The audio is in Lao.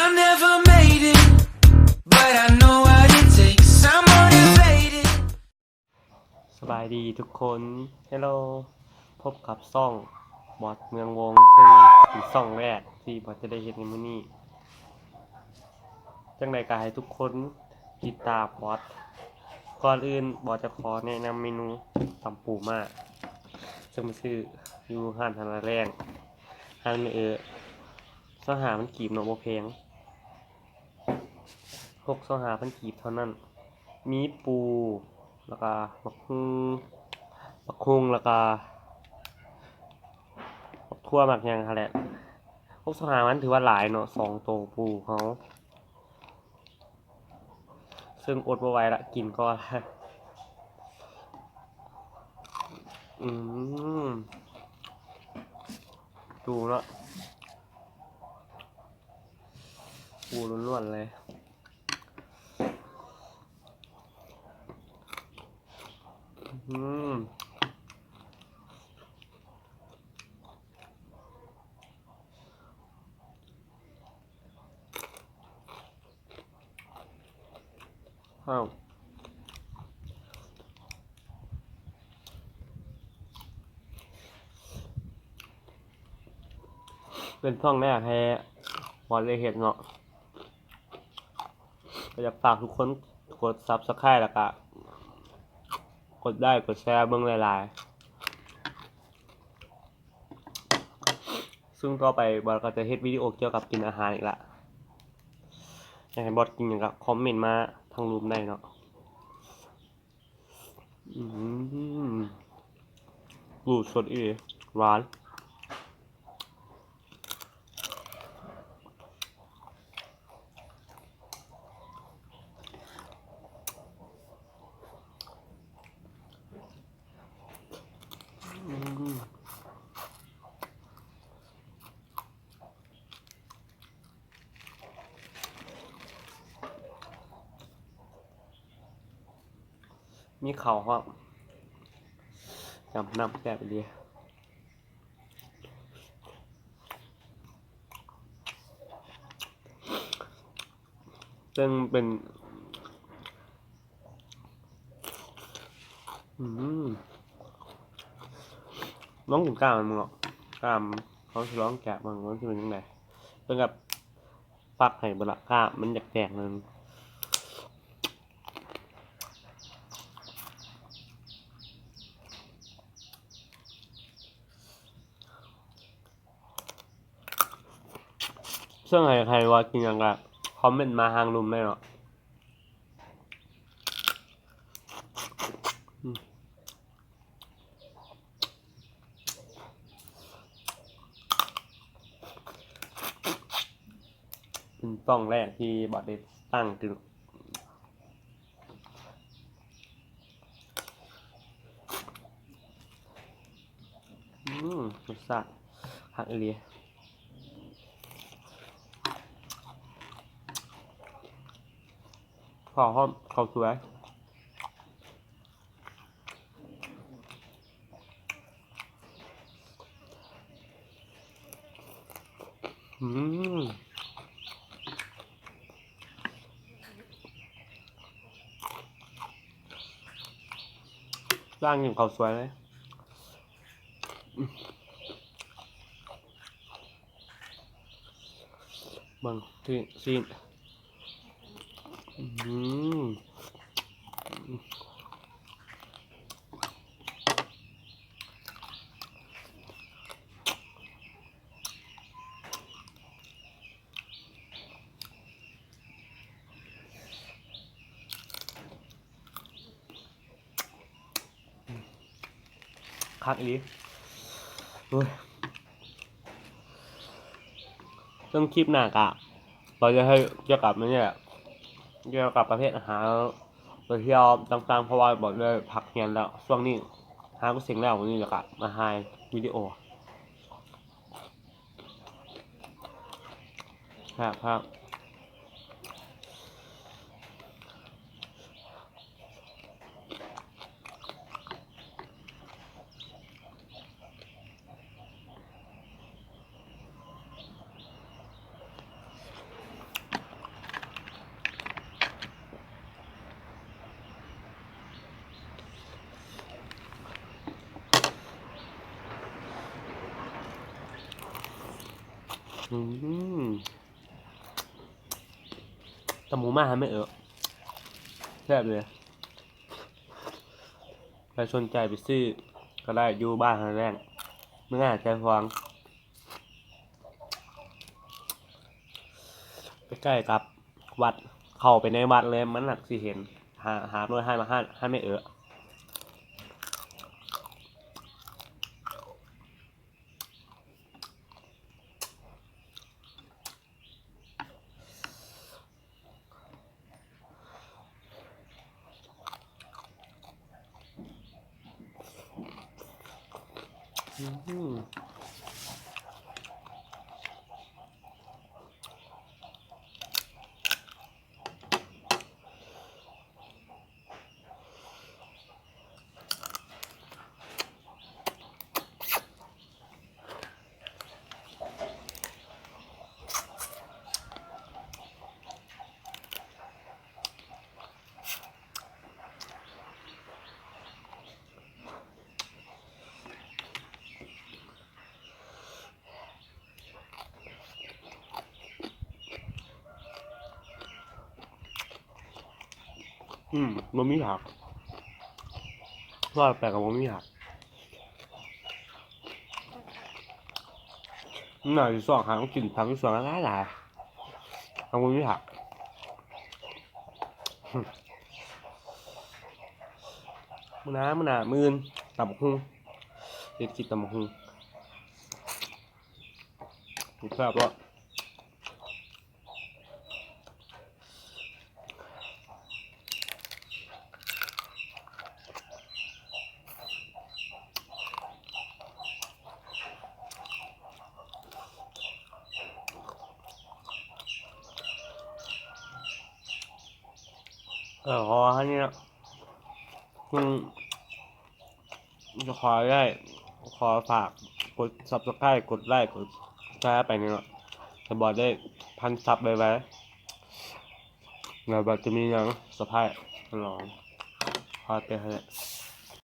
I never made it, but I know what it takes. I'm motivated. ສະບາຍດີທຸກຄົນ ເຮລໂລ ພົບກັບຊ່ອງບອດເມືອງວົງ ເຊິ່ງເປັນຊ່ອງແລກທີ່ບອດຈະໄດ້ເຮັດໃນມື້ນີ້. ຈັ່ງໃດກໍໃຫ້ທຸກຄົນຕິດຕາມບອດ. ກ່ອນອື່ນບອດຈະຂໍແນະນຳເມນູຕຳປູມ້າ ເຊິ່ງໄປຊື້ຢູ່ຮ້ານທາລາແລງ ຮ້ານແມ່ເອີ ຊາວຫ້າພັນກີບເນາະ ບໍ່ແພງ. ຫົກສິບຫ້າພັນກີບເທົ່ານັ້ນ ມີປູ ແລ້ວກະໝາກຫຸ່ງ ໝາກຫຸ່ງ ແລ້ວກະໝາກຖົ່ວ ໝາກຫຍັງຫັ້ນແຫຼະ. ຫົກສິບຫ້າມັນຖືວ່າຫຼາຍເນາະ ສອງໂຕປູເຮົາ ເຊິ່ງອົດບໍ່ໄຫວລະ ກິນກ່ອນ. ອືມ ດູເນາະ ປູລ້ວນໆເລີຍ. ອືມ ອ້າວ ເປັນຊ່ອງແລກໃຫ້ບອດໄດ້ເຮັດເນາະ ກໍຢາກຝາກທຸກຄົນກົດ Subscribe ແລ້ວກະກົດໄລກ໌ ກົດແຊ ເບິ່ງຫຼາຍໆ. ເຊິ່ງຕໍ່ໄປບອດກໍຈະເຮັດວິດີໂອກ່ຽວກັບກິນອາຫານອີກລະ. ຢາກໃຫ້ບອດກິນຫຍັງກໍຄອມເມັນມາທາງລຸ່ມໄດ້ເນາະ. ອືມ ປູສົດອີ່ຫຼີ ຫວານ. ອືມ ມີເຂົ້າພ້ອມ ຈຳນ້ຳແຊບອີ່ຫຼີ. ເຊິ່ງເປັນ ອືມ ລອງກິນກ້າມມັນເນາະ ກ້າມ ເຮົາຊິລອງແກະເບິ່ງວ່າມັນຊິເປັນຈັ່ງໃດ. ເພິ່ນກໍປັກໃຫ້ເບິດລະ ກ້າມມັນຢາກແຕກໜ້ອຍໜຶ່ງ. ເຊິ່ງໃຫ້ ໃຫ້ວ່າກິນຫຍັງກະຄອມເມັນມາທາງລຸ່ມໄດ້ເນາະ. ອືມ ເປັນຊ່ອງແລກທີ່ບອດໄດ້ຕັ້ງຂຶ້ນ. ອືມ ລົດຊາດຄັກອີ່ຫຼີ ຂໍພ້ອມເຂົ້າສວຍ. ອືມ ລ້າງກິນເຂົ້າສວຍເລີຍ. ເບິ່ງຊີ້ນ ຊີ້ນ ອືມ ຄັກອີ່ຫຼີ ໂອ້ຍ. ເຊິ່ງຄລິບໜ້າກະ ບອດຈະເຮັດກ່ຽວກັບອັນນີ້ແຫຼະ ກ່ຽວກັບປະເພດອາຫານ ໄປທ່ຽວຕ່າງໆ ເພາະວ່າບອດໄດ້ພັກຮຽນແລ້ວ ຊ່ວງນີ້ຫາກໍເສັງແລ້ວ ມື້ນີ້ແລ້ວກະມາຖ່າຍວິດີໂອ ແຊບໆ. ອ ອືມ ຕຳໝູມາໃຫ້ແມ່ເອີ ແຊບເລີຍ. ໃຜສົນໃຈໄປຊື້ກໍໄດ້ ຢູ່ບ້ານຫາແລ້ງ ເມືອງແຈຟອງ ໃກ້ໆກັບວັດ ເຂົ້າໄປໃນວັດເລີຍ ມັນໜັກຊິເຫັນ ຫາ ຫາໂລດ ຮ້ານ ຮ້ານ ຮ້ານແມ່ເອີ. ອືມ ບໍ່ມີຜັກ ທອດໄປກໍບໍ່ມີຜັກ. ໜ້າຊິຊອກຫາກິນຜັກຢູ່ສວນຫຼາຍໆ ເຮົາບໍ່ມີຜັກ. ມື້ໜ້າ ມື້ໜ້າ ມື້ອື່ນ ຕຳບັກຫຸ່ງ ເຮັດກິນຕຳບັກຫຸ່ງ ແຊບບໍ່? ເອີ ຂໍອັນນີ້ເນາະ ຄື ຂໍໄດ້ ຂໍຝາກກົດ Subscribe ກົດໄລ້ ກົດແຊໄປນີ້ເນາະ ໃຫ້ບອດໄດ້ພັນຊັບໄວໆ ແລ້ວບອດຈະມີຫຍັງເຊີໄພຣສ໌ໃຫ້ລອງ ຂໍແຕ່ຫັ້ນແຫຼະ.